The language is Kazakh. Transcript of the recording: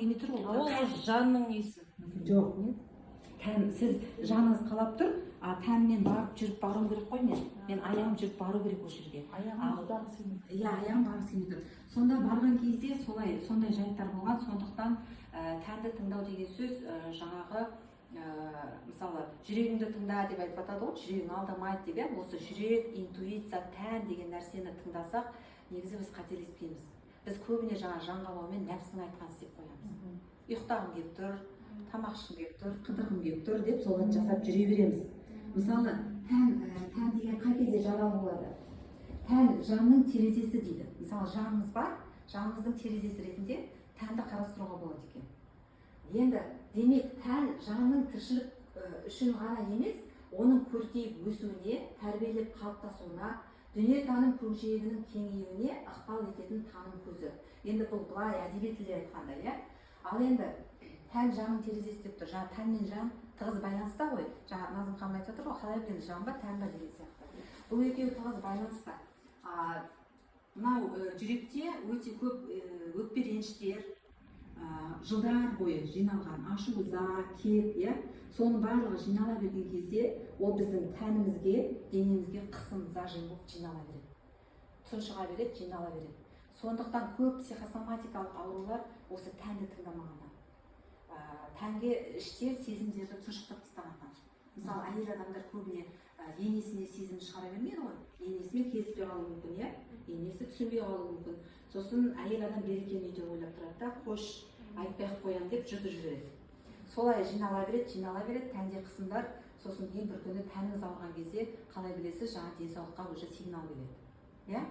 келмей тұр ғой. Ол жанның несі? Жоқ, тән, сіз жаныңыз қалап тұр, а тәнмен барып, жүріп баруым керек қой. Мен аяғым жүріп бару керек ол жерге. Аяғым барғысы келмейді. Иә, аяғым барғысы келмей тұр. Сонда барған кезде солай, сондай жайттар болған. Сондықтан тәнді тыңдау деген сөз, жаңағы, мысалы, жүрегіңді тыңда деп айтып жатады ғой, жүрегің алдамайды деп, иә. Осы жүрек, интуиция, тән деген нәрсені тыңдасақ, негізі біз қателеспейміз. Біз көбіне жаңа жан қалаумен, нәпсінің айтқанын істеп қоямыз. Ұйықтағым келіп тұр, тамақ ішкім келіп тұр, қыдырғым келіп тұр деп, соларды жасап жүре береміз. Мысалы, тән деген қай кезде жаралы болады? Тән жанның терезесі дейді. Мысалы, жанымыз бар, жанымыздың терезесі ретінде тәнді қарастыруға болады екен. Енді, демек, тән жанның тіршілік үшін ғана емес, оның көркейіп өсуіне, тәрбиелеп қалыптасуына, дүниетаным көкжиегінің кеңеюіне ықпал ететін таным көзі. Енді бұл былай, әдеби тілде айтқанда, иә. Ал енді тән жанның терезесі деп тұр. Жаңа тән мен жан тығыз байланыста ғой. Жаңа Назым ханым айтып отыр ғой, қалай білеміз, жан ба, тән ба деген сияқты. Бұл екеуі тығыз байланыста. Мынау жүректе өте көп өкпе, реніштер, жылдар бойы жиналған ашу, ыза, кек, иә, соның барлығы жинала берген кезде, ол біздің тәнімізге, денемізге қысым, зажим болып жинала береді, тұншыға береді, жинала береді. Сондықтан көп психосоматикалық аурулар осы тәнді тыңдамағаннан, тәнге, іште сезімдерді тұншықтырып тастағаннан. Мысалы, әйел адамдар көбіне енесіне сезімін шығара бермейді ғой. Енесімен келіспей қалуы мүмкін, иә, енесі түсінбей қалуы мүмкін. Сосын әйел адам берекені үйде ойлап тұрады да, қош, айтпай ақ қоямын деп жұтып жібереді. Солай жинала береді, жинала береді тәнде қысымдар. Сосын кейін бір күні тәніңіз ауырған кезде қалай білесіз? Жаңа денсаулыққа уже сигнал келеді, иә.